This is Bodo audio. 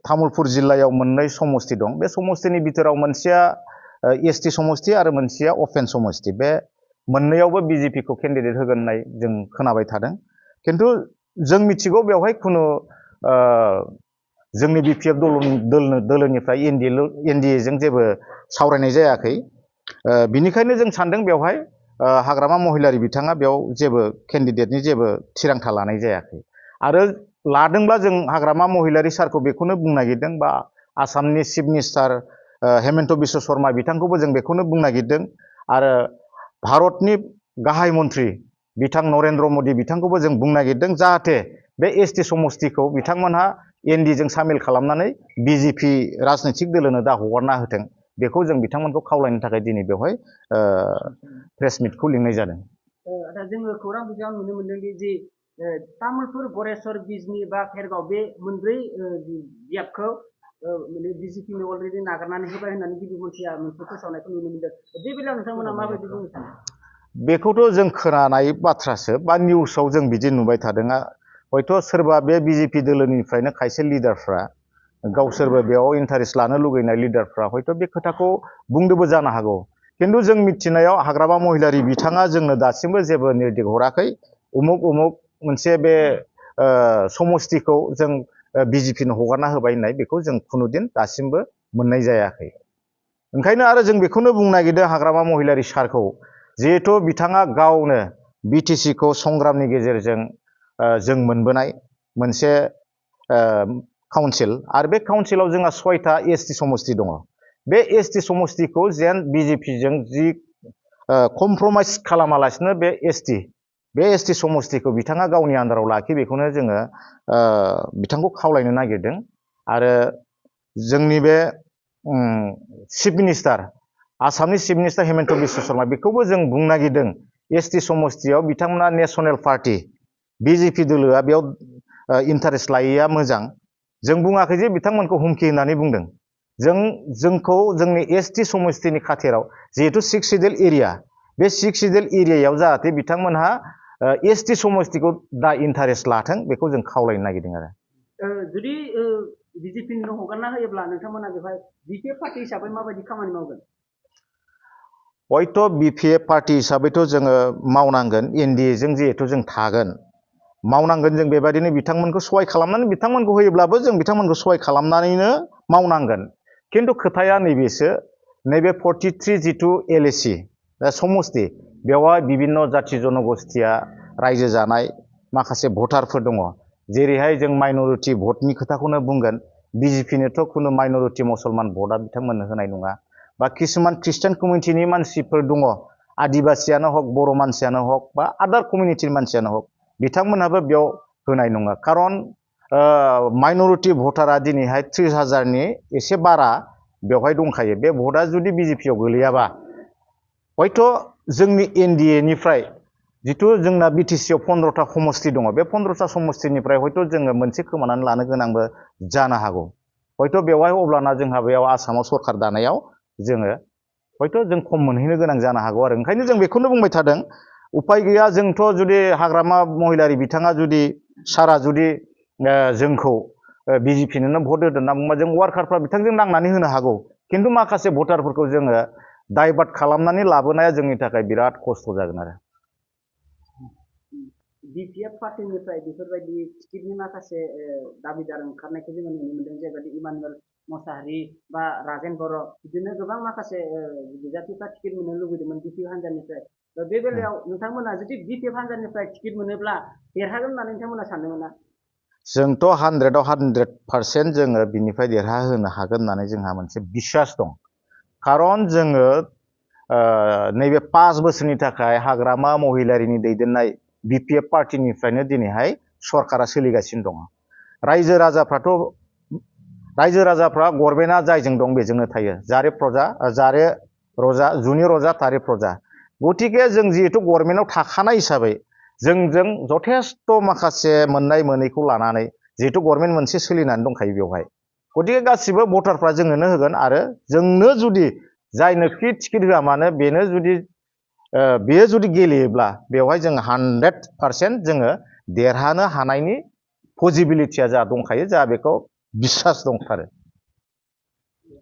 तामुलपुर जिल्लायाव मोननै समस्ति दं। बे समस्तिनि बिथोराव मोनसेया एसटि समस्ति आरो मोनसेया अपेन समस्ति। बे मोननैयावबो बिजेपिखौ केन्डिडेट होगोन होननाय जों खोनाबाय थादों। खिन्थु जों मिथिगौ बेवहाय खुनु जोंनि बिपिएफ दोलोनिफ्राय एनडिएजों जेबो सावरायनाय जायाखै। बिनिखायनो जों सानदों बेवहाय हाग्रामा महिलारि बिथाङा बेयाव जेबो केन्डिडेटनि जेबो थिरांथा लानाय जायाखै। आरो लादोंब्ला जों हाग्रामा महिलारि सारखौ बेखौनो बुंनो नागिरदों, बा आसामनि चिफ मिनिस्टार हेमन्त बिश्व शर्मा बिथांखौबो जों बेखौनो बुंनो नागिरदों, आरो भारतनि गाहाय मन्त्रि बिथां नरेन्द्र मदि बिथांखौबो जों बुंनो नागिरदों, जाहाथे बे एसटि समस्तिखौ बिथांमोनहा एनडिएजों सामिल खालामनानै बिजेपि राजनैतिक दोलोनो दा हगारना होथों। बेखौ जों बिथांमोनखौ खावलायनो थाखाय दिनै बेवहाय प्रेस मिटखौ लिंनाय जादों। दा जोङो खौरां बिजोङाव नुनो मोनदों दि तामुलपुर, गरेस्वर, बिजनि बा भेरगाव बे मोनब्रै बियाबखौ बिजेपिनो अलरेडि नागारनानै होबाय होननानै गिबि मन्थ्रिया मोनसे फोसावनायखौ नुनो मोनदों। बे बेलायाव नोंथांमोना माबायदि बुंनो सानो? बेखौथ' जों खोनानाय बाथ्रासो, बा निउसाव जों बिदि नुबाय थादों। हयथ' सोरबा बे बिजेपि दोलोनिफ्रायनो खायसे लिडारफ्रा गावसोरबो बेयाव इन्टारेस्ट लानो लुगैनाय लिडारफ्रा हयथ' बे खोथाखौ बुंदोंबो जानो हागौ। खिन्थु जों मिथिनायाव हाग्रामा महिलारि बिथाङा जोंनो दासिमबो जेबो निर्देश हराखै, उमुक उमुक मोनसे बे समस्तिखौ जों बिजेपिनो हगारना होबाय होननाय बेखौ जों खुनुदिन दासिमबो मोननाय जायाखै। ओंखायनो आरो जों बेखौनो बुंनो नागिरदों हाग्रामा महिलारि सारखौ, जिहेथु बिथाङा गावनो बिटिसिखौ संग्रामनि गेजेरजों जों मोनबोनाय मोनसे काउन्सिल, आरो बे काउन्सिलाव जोंहा 6टा एसटि समस्ति दङ। बे एसटि समस्तिखौ जेन बिजेपिजों जि कमप्रमाइस खालामालासिनो बे एसटि समस्तिखौ बिथाङा गावनि आन्दाराव लाखि, बेखौनो जोङो बिथांखौ खावलायनो नागिरदों। आरो जोंनि बे चिफ मिनिस्टार, आसामनि चिफ मिनिस्टार हेमन्त बिश्व शर्मा बेखौबो जों बुंनो नागिरदों, एसटि समस्तियाव बिथांमोना नेसनेल पार्टि बिजेपि दोलोआ बेयाव इन्टारेस्ट लायैया मोजां। जों बुङाखै जे बिथांमोनखौ हुमखि होननानै बुंदों। जोंखौ जोंनि एसटि समस्तिनि खाथिराव जिहेतु 6 सिडिउल एरिया, बे 6 सिडिउल एरियायाव जाहाथे बिथांमोनहा एसटि समस्तिखौ दा इन्टारेस्ट लाथों, बेखौ जों खावलायनो नागिरदों। आरो जुदि बिजेपिनो हगारना होयोब्ला नोंथांमोना बेवहाय बिपिएफ पार्टि हिसाबै माबायदि खामानि मावगोन? हयथ' बिपिएफ पार्टि हिसाबैथ' जोङो मावनांगोन, एनडिएजों जिहेथु जों थागोन, मावनांगोन। जों बेबायदिनो बिथांमोनखौ सहाय खालामनानै, बिथांमोनखौ होयोब्लाबो जों बिथांमोनखौ सहाय खालामनानैनो मावनांगोन। खिन्थु खोथाया नैबेसो, नैबे 43 जिथु एलएसि समस्ति, बेवहाय बिभिन्न जाथि जनगोष्ठीया रायजो जानाय माखासे भटारफोर दङ। जेरैहाय जों माइनरिटि भटनि खोथाखौनो बुंगोन, बिजेपिनोथ' खुनु माइनरिटि मुसलमान भटआ बिथांमोननो होनाय नङा। बा किसुमान ख्रिस्टान कमिउनिटिनि मानसिफोर दङ, आदिबासियानो हक, बर' मानसियानो हक, बा आदार कमिउनिटिनि मानसियानो हक, बिथांमोनहाबो बेयाव होनाय नङा। खारन माइनरिटि भटारा दिनैहाय 30,000नि एसे बारा बेवहाय दंखायो। बे भटआ जुदि बिजेपियाव गोलैयाबा, हयथ' जोंनि एनडिएनिफ्राय जिथु जोंना बिटिसिआव 15टा समस्ति दङ, बे 15टा समस्तिनिफ्राय हयथ' जोङो मोनसे खोमानानै लानो गोनांबो जानो हागौ। हयथ' बेवहाय अब्लाना जोंहा बेयाव आसामाव सरखार दानायाव जोङो हयथ' जों खम मोनहैनो गोनां जानो हागौ। आरो ओंखायनो जों बेखौनो बुंबाय थादों, उपाय गैया। जोंथ' जुदि हाग्रामा महिलारि बिथाङा जुदि सारा जुदि जोंखौ बिजेपिनो भट होदो होनना बुंबा, जों वार्कारफ्रा बिथांजों नांनानै होनो हागौ। खिन्थु माखासे भटारफोरखौ जोङो डाइभार्ट खालामनानै लाबोनाया जोंनि थाखाय बिराद खस्थ' जागोन। आरो बिपिएफ पार्टिनिफ्राय बेफोरबायदि टिकेटनि माखासे दाबिदार ओंखारनायखौ जोङो नुनो मोनदों, जेरैबायदि इमानुएल मोसाहारि बा राजेन बर', बिदिनो गोबां माखासे बिजाथिफ्रा टिकेट मोननो लुबैदोंमोन बिपिएफ हान्जानिफ्राय। बे बेलायाव नोंथांमोना जुदि बिपिएफ हान्जानिफ्राय टिकेट मोनोब्ला देरहागोन होननानै नोंथांमोना सानदोंमोन ना? जोंथ' 100आव 100% जोङो बिनिफ्राय देरहाहोनो हागोन होननानै जोंहा मोनसे बिसास दं। खारन जोङो नैबे 5 बोसोरनि थाखाय हाग्रामा महिलारिनि दैदेननाय बिपिएफ पार्टिनिफ्रायनो दिनैहाय सरकारा सोलिगासिनो दङ। रायजो राजाफ्रा गभर्नमेन्टआ जायजों दं बेजोंनो थायो। जारे रजा जुनि रजा तारे प्रजा। गतिके जों जिहेतु गभर्नमेन्टआव थाखानाय हिसाबै जोंजों जथेस्थ' माखासे मोननाय मोनैखौ लानानै जिहेतु गभर्नमेन्ट मोनसे सोलिनानै दंखायो बेवहाय, गतिके गासिबो भटारफ्रा जोंनोनो होगोन। आरो जोंनो जुदि जायनोखि टिकेट होआ मानो बेयो जुदि गेलेयोब्ला बेवहाय जों 100% जोङो देरहानो हानायनि पसिबिलिटिया जा दंखायो। जा बेखौ बिसास दंथारो